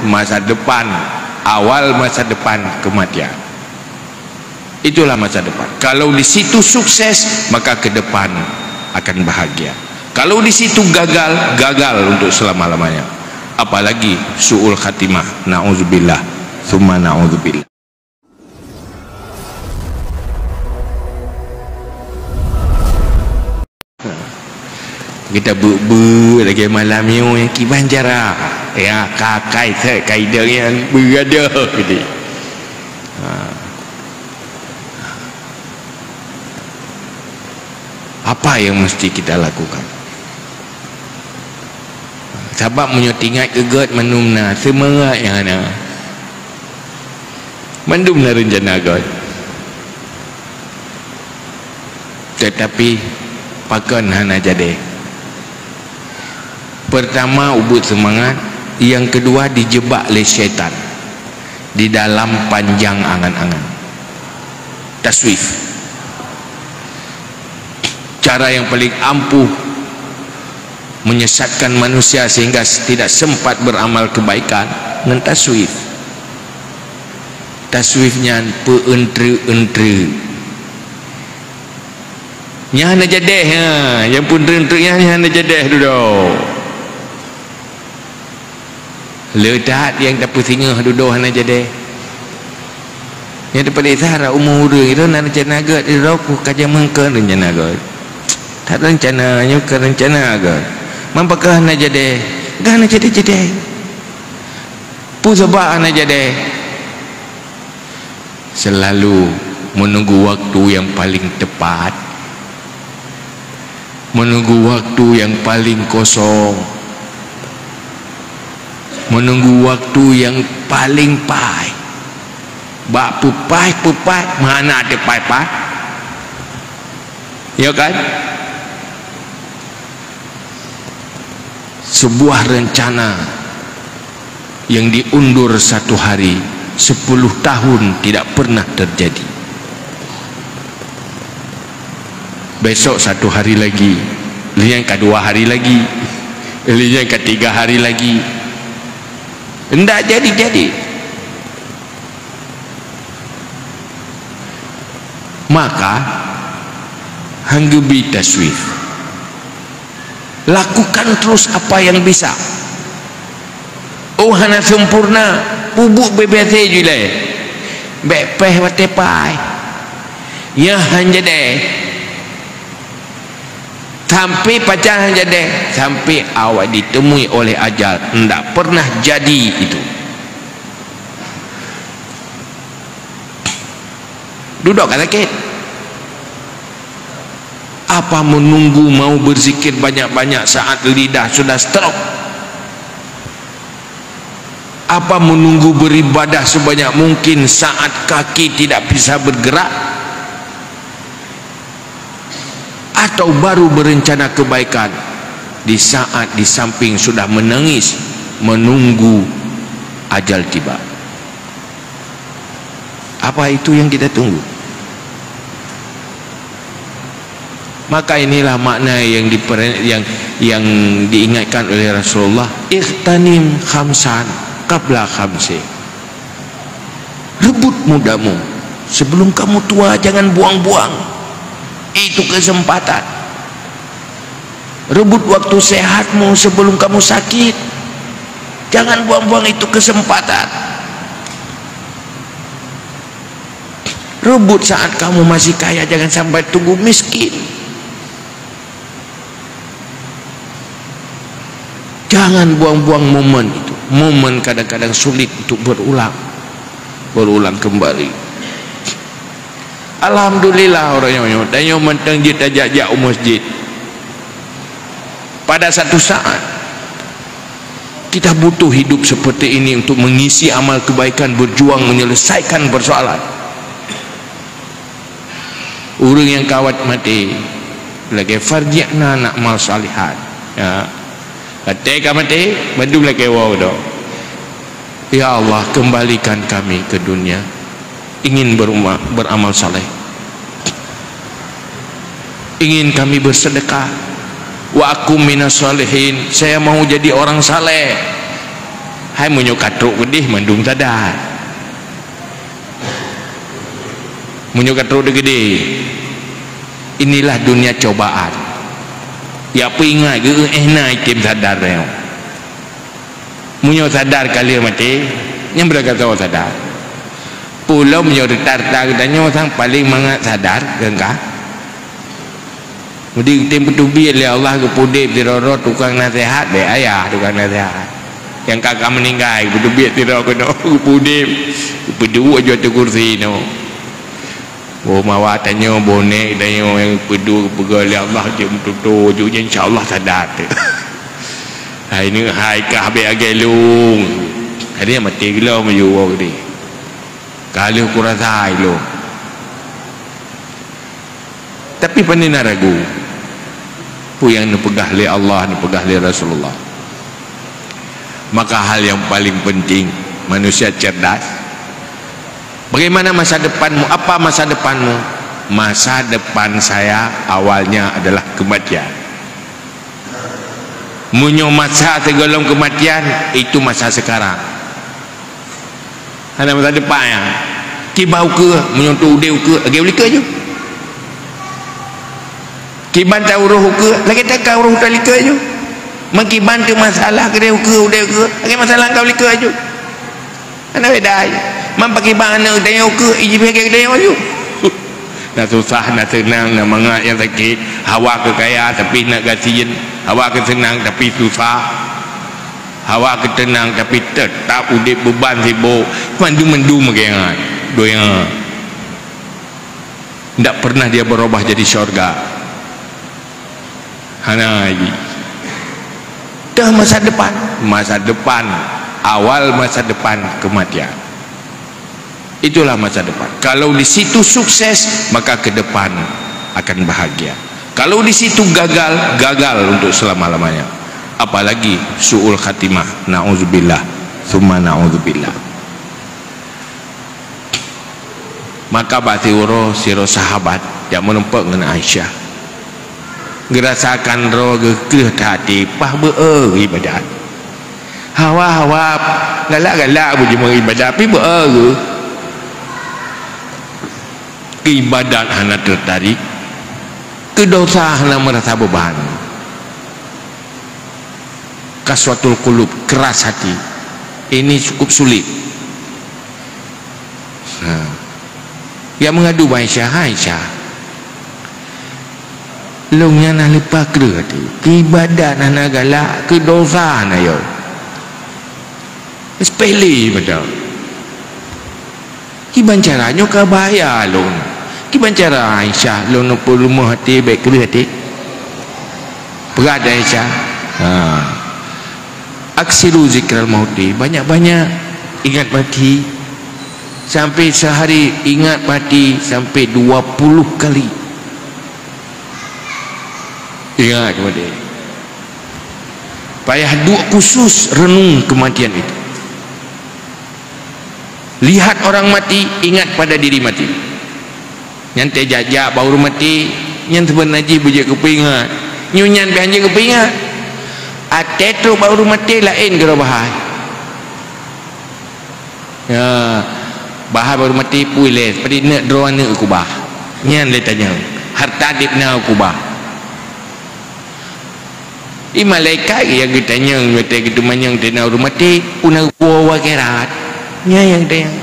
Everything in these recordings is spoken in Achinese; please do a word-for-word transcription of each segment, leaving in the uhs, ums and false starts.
Masa depan, awal masa depan kematian. Itulah masa depan. Kalau di situ sukses, maka ke depan akan bahagia. Kalau di situ gagal, gagal untuk selama-lamanya. Apalagi su'ul khatimah. Na'udzubillah. Tsumma na'udzubillah. Kita beu-beu lagi malam nyoe, kiban cara. Ya, kakai set kaidang nyan beurada gede. Ha. Apa yang mesti kita lakukan? Sabab meunyoe tingat keu gét mandum na, seumangat nyang hana. Mandum na reuncana gét. Tetapi pakon hana jadi. Pertama, ubit seumangat, yang kedua, dijebak lé syaitan di dalam panjang angan-angan. Taswif. Cara yang paling ampuh menyesatkan manusia sehingga tidak sempat beramal kebaikan ngon taswif. Taswif nyan peueuntre-euntre. Nyan hana jadeh, ha. Nyang peueuntre-euntre nyan, nyan hana jadeh dudoe. Le that nyang tapeusingoh dudoe hana jadeh. Nyang tapeureulée sara umu ureuëng itu na reuncana gét, droe ku ka jameun keu reuncana gét. That reuncana nyoe keu reuncana gét. Man pakon hana jadeh? Gét hana jadeh-jadeh. Peue sabab hana jadeh? Selalu menunggu waktu yang paling tepat, menunggu waktu yang paling kosong, menunggu waktu yang paling pai. Bak peupai-peupai, mana ada pai-pai? Ya kan? Sebuah rencana yang diundur satu hari, sepuluh tahun tidak pernah terjadi. Besok satu hari lagi, lheuh nyan ka dua hari lagi, lheuh nyan ka tiga hari lagi. Ndak jadi-jadi. Maka, han geubi taswif. Lakukan terus apa yang bisa. Oh, hana sempurna, peubuet beu biasa ju ilée. Bék péh watée pai. Nyan han jadeh. Sampai pajan han jadeh, sampai awak ditemui oleh ajal, ndak pernah jadi itu. Dudoe ka sakét. Apa menunggu mau berzikir banyak-banyak saat lidah sudah stroke? Apa menunggu beribadah sebanyak mungkin saat kaki tidak bisa bergerak? Atau baru berencana kebaikan di saat di samping sudah menangis menunggu ajal tiba? Apa itu yang kita tunggu? Maka inilah makna yang diperen-, yang, yang diingatkan oleh Rasulullah, "Ightanim khamsan qabla khamsin." Rebut mudamu sebelum kamu tua, jangan buang-buang itu kesempatan. Rebut waktu sehatmu sebelum kamu sakit, jangan buang-buang itu kesempatan. Rebut saat kamu masih kaya, jangan sampai tunggu miskin. Jangan buang-buang momen itu. Momen kadang-kadang sulit untuk berulang, berulang kembali. Alhamdulillah, uroe nyoe, tanyoe mantong jeuet tajak-jak u masjid. Pada satu saat, kita butuh hidup seperti ini untuk mengisi amal kebaikan, berjuang menyelesaikan persoalan. Ureuëng nyang ka awai maté, lagée farji'na na'mal shalihan. Ya. Watée ka maté, bandum lagée woe doh. Ya Allah, kembalikan kami ke dunia. Ingin beruma-, beramal saleh. Ingin kami bersedekah. Wa akum minas shalihin. Saya mau jadi orang saleh. Hai meunyoe ka trok keudeh mandum sadar. Meunyoe ka trok keudeh, inilah dunia cobaan. Ya peuingat geu eh na item sadar nyoe. Meunyoe sadar ka lheueh maté, nyang beureukat sadar. Peue lom meunyoe reuta-reuta geutanyoe sang paleng mangat sadar, geungka. Meudi tem peuteubiet lé Allah geupeuudeb sidroe-droe tukang naseuhat, bèk ayah tukang naseuhat. Nyang ka, ka meuninggai, peuteubiet sidroe keunoe geupeuudeb, geupeuduek ju ateueh kursi nyoe. Boh mawa tanyoe, boh nèk tanyoe nyang peuduek geupeugah lé Allah jeuet meututoe ju, insya Allah sadar teuh. Hai nyoe hai kah bèk agèe lôn. Hari nyan maté geulom ju woe geude. Ka lheueh kurasa ilôn. Tapi pane na ragu peue nyang neupeugah lé Allah, neupeugah lé Rasulullah. Maka hal yang paling penting, manusia cerdas. Bagaimana masa depanmu? Apa masa depanmu? Masa depan saya awalnya adalah kematian. Meunyoe masa sigohlom keumatian, itu masa sekarang. Hana masa depan nyan. Kiban ukeue, meunyoe tu udeb ukeue, lagèe ulikeu ju. Kiban ta uroh ukeue, lagèe ta ka uroh ta likeu ju. Meukiban teu masalah keudeh ukeue, udeb ukeue, lagèe masalah ka ulikeu ju. Hana beda. Man pakiban aneuk geutanyoe ukeue, ijih pih lagèe geutanyoe ju. Na susah, na seunang, na mangat nyang sakét, hawa keu kaya tapi na gasien, hawa keu seunang tapi susah, hawa keu teunang tapi teutap udeb beuban sibok, mandum-mandum lagèe nyan. Donya ndak pernah dia berubah jadi syurga. Hana lagi. Dah masa depan, masa depan, awal masa depan kematian. Itulah masa depan. Kalau di situ sukses, maka ke depan akan bahagia. Kalau di situ gagal, gagal untuk selama-lamanya. Apalagi su'ul khatimah, na'udzubillah, tsumma na'udzubillah. Maka bak siuroe sidroe sahabat jak meurumpok ngon Aisyah. Geurasakan droe geuh kreueh that até, paih beu-e ibadat. Hawa-hawa, galak-galak beujimeung ibadat, tapi beu-e geuh. Keu ibadat hana teurtarik, keu dosa hana meurasa beuban. Kaswatul qulub, keras hati. Ini cukup sulit. Ha. Geumeu'adu bak Aisyah, "Hai Aisyah, lôn nyan na leupah kreueh até, keu ibadat hana galak, keu dosa hana yo." Sepele padahai. Kiban cara nyoe ka bahaya lôn. Kiban cara Aisyah lôn neupeuleumah até, bèk kreueh até? Peugah lé Aisyah, ha. Aksiru zikral mauti, banyak-banyak ingat mati. Sampai sehari ingat mati sampai dua puluh kali. Ingat kepada. Payah duek khusus renung kematian itu. Lihat orang mati, ingat pada diri mati. Nyan teuh jak-jak bak ureueng maté, nyan seubeuna jih beujeuet keu peuingat. Nyoe nyan pih hanjeuet keu peuingat. Até trok bak ureueng maté laén keudroe bahai. Ya, bahai bak ureueng maté peue lé, padit neuk droe aneuk keubah. Nyan lé tanyong. Hareuta deb na keubah. Di malaikat nyang geutanyong watèe geuteumanyong teuh na ureueng maté, peue na geupuwoe u akhirat. Nyan nyang geutanyong.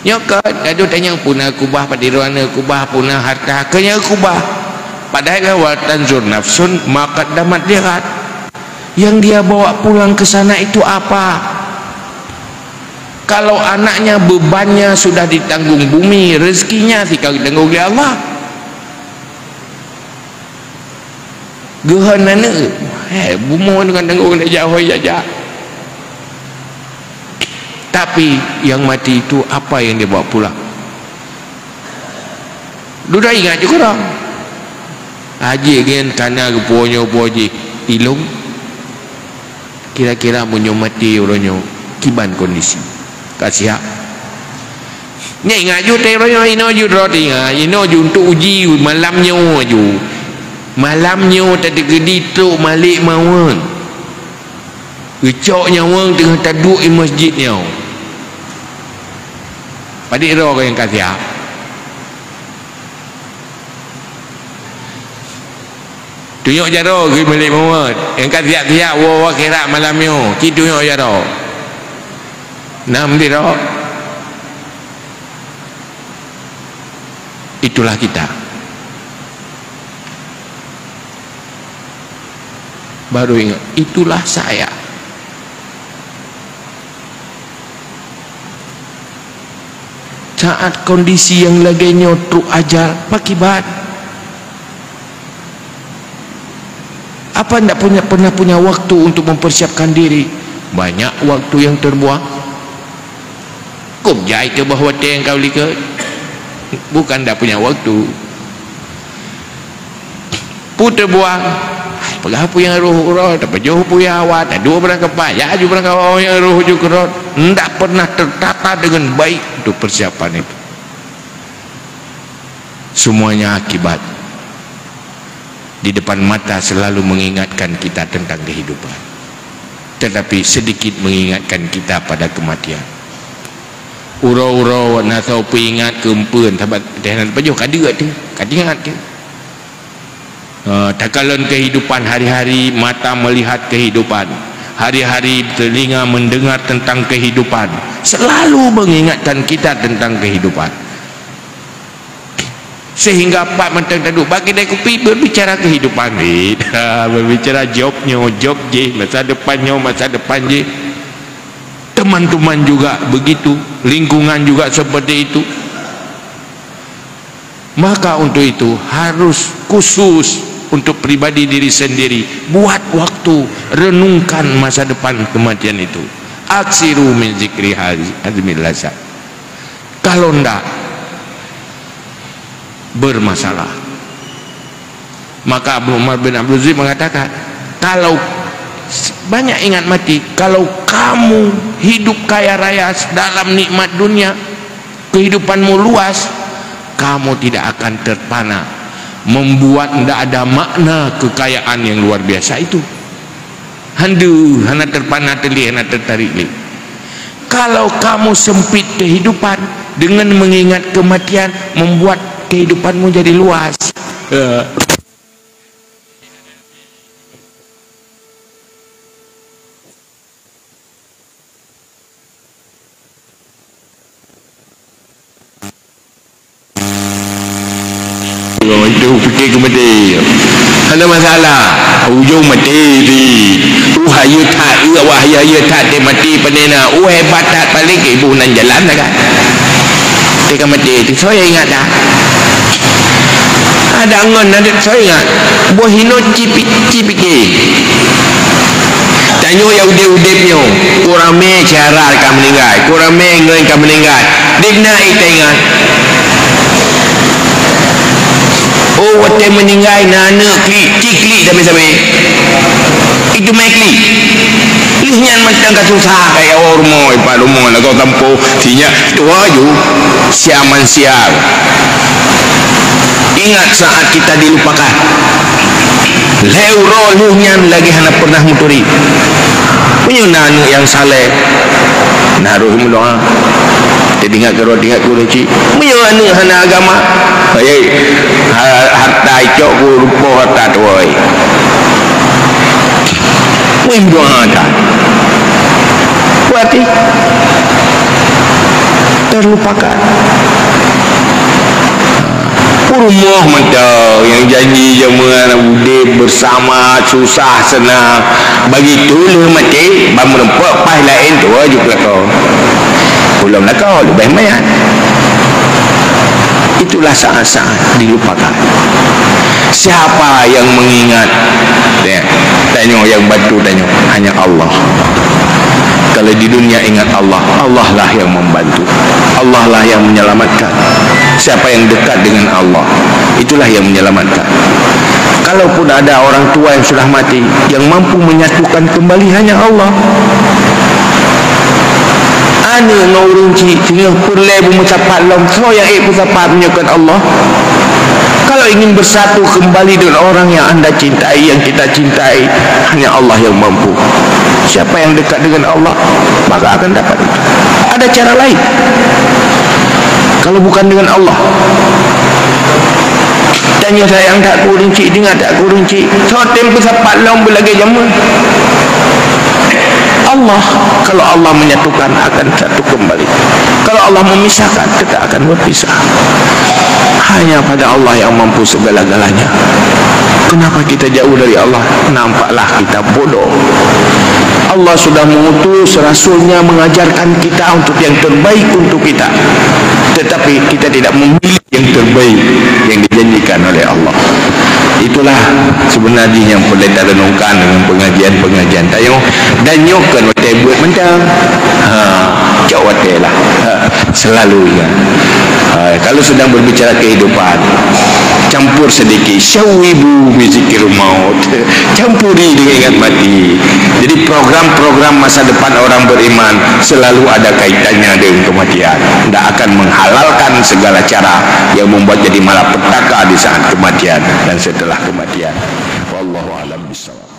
Nyoe kon, gadôh tanyong peue na keubah, padit droe aneuk keubah, peue na hareuta, keu nyang keubah. Padahai kan wal tanzur nafsun ma qaddamat lighad. Yang dia bawa pulang ke sana itu apa? Kalau anaknya bebannya sudah ditanggung bumi, rezekinya sika geutanggung lé Allah. Geuhon aneuk, eh, bumoe deungon tanggong lé jak hôi jak-jak. Tapi yang mati itu apa yang dia bawa pulang? Dudoe ingat ju keudroe. Aji ngieng kana geupuwoe nyoe puwoe jih ilong. Kira-kira meunyoe maté uroe nyoe, kiban kondisi? Ka siap? Nyan ingat ju teuh uroe nyoe, inoe ju droe teuh ingat, inoe ju untuk uji malam nyoe ju. Malam nyoe tateukeudi trok Malik Mawon. Geucok nyawöng teungoh taduek i masjid nyoe. Padit droe nyang ka siap? Tunyok jaroe keu Malik Muhammad. Nyang ka siap-siap woe akhirat malam nyoe, ci tunyok jaroe. Nam sidroe. Itulah kita. Baru ingat, itulah saya. Saat kondisi nyang lagée nyoe trok ajal, pakiban. Apa ndak punya, pernah punya waktu untuk mempersiapkan diri? Banyak waktu yang terbuang. Kok jai teuboh watée nyang ka likot? Bukan ndak punya waktu. Peue teubuang? Peugah peue nyang roh uroe, tapajoh peue nyang awai, taduek barang keupak, jak aju barang keupak, nyang roh ju keurot. Ndak pernah tertata dengan baik untuk persiapan itu. Semuanya akibat. Di depan mata selalu mengingatkan kita tentang kehidupan, tetapi sedikit mengingatkan kita pada kematian. Uroe-uroe na soe peuingat keu eumpeuen, sabat teuh na pajoh ka deuek teuh, ka ingat teuh. Ha, takalon kehidupan hari-hari, mata melihat kehidupan. Hari-hari telinga mendengar tentang kehidupan. Selalu mengingatkan kita tentang kehidupan. Sehingga pat mantong taduek bak keude kupi berbicara kehidupan. Eh, berbicara job nyoe, job jih, masa depan nyoe, masa depan jih. Teman-teman juga begitu, lingkungan juga seperti itu. Maka untuk itu harus khusus untuk pribadi diri sendiri, buat waktu, renungkan masa depan kematian itu. Aksiru min zikri hazi-, hazmil lazat. Kalau ndak, bermasalah. Maka Abu Umar bin Abdul Aziz mengatakan, kalau s-, banyak ingat mati, kalau kamu hidup kaya raya dalam nikmat dunia, kehidupanmu luas, kamu tidak akan terpana, membuat ndak ada makna kekayaan yang luar biasa itu. Hana, hana terpana lé, hana tertarik lé. Kalau kamu sempit kehidupan, dengan mengingat kematian, membuat kehidupanmu jadi luas. Ya. Itu fikir keu maté. Hana masalah. Ujong maté di. Uh, hayeue that, uh, awak hayeue-hayeue that, teuh maté panena. Uh, hebat that, paléng ibu nan jalan dah kan. Teuka maté tu, soe ingat dah? Ada ngon, ada soe ingat. Boh hino cipi-, cipike. Tanyoe nyang udeb-udeb nyoe, kok ramé syedara ka meuninggai, kok ramé ngon ka meuninggai. Dibna ita ingat. Oh, watée meuninggai na aneuk klik, ci klik sabe-sabe. Itu mé klik. Lheueh nyan mantong ka susah, ka awai rumoh, ipat rumoh, lagoe kampung, sinyak, tuha ju, siaman sial. Ingat saat kita dilupakan. Lhée uroe lheueh nyan lagée hana pernah meuturi. Meunyoe na aneuk nyang saleh, na roh meudoa. Teuingat keudroe, ingat keudroe cit. Meunyoe aneuk hana agama, hai, ha-, harta icok ku rupoh harta tuwai. Weh, meudoa that. Berarti terlupakan. Peurumoh mantong nyang janji jameun udeb beusama, susah seunang. Begitu lheueh maté, ban meureumpok paih laén tuha ju keulakoe. Ulôn lakoe leubeh mayat. Itulah saat-saat dilupakan. Siapa yang mengingat? Ya, tanyoe nyang bantu tanyoe hanya Allah. Kalau di dunia ingat Allah, Allah lah yang membantu. Allah lah yang menyelamatkan. Siapa yang dekat dengan Allah, itulah yang menyelamatkan. Kalaupun ada orang tua yang sudah mati, yang mampu menyatukan kembali hanya Allah. Aneuk ngon ureueng chik teungoh peureulée beumeusapat lom, soe nyang ék peusapat meunyoe kon Allah? Kalau ingin bersatu kembali dengan orang yang anda cintai, yang kita cintai, hanya Allah yang mampu. Siapa yang dekat dengan Allah, maka akan dapat itu. Ada cara lain. Kalau bukan dengan Allah. Tanyoe sayang that keu ureueng chik, deungon that keu ureueng chik. Soe tem peusapat lom beulagèe jameun. Allah, kalau Allah menyatukan, akan satu kembali. Kalau Allah memisahkan, kita akan berpisah. Hanya pada Allah yang mampu segala-galanya. Kenapa kita jauh dari Allah? Nampaklah kita bodoh. Allah sudah mengutus Rasul-Nya mengajarkan kita untuk yang terbaik untuk kita. Tetapi kita tidak memilih yang terbaik yang dijanjikan oleh Allah. Itulah sebenarnya yang perlu kita renungkan dengan pengajian-pengajian tanyoe. Dan nyoe kon watèe buet mantong. Ha, cok watèe lah. Ha, selalu ingat. Ha, kalau sedang berbicara kehidupan, campur sedikit syawibu bizikir maut. Campuri dengan ingat mati. Jadi program-program masa depan orang beriman selalu ada kaitannya dengan kematian. Tidak akan menghalalkan segala cara yang membuat jadi malapetaka di saat kematian dan setelah kematian. Wallahu a'lam bishawab.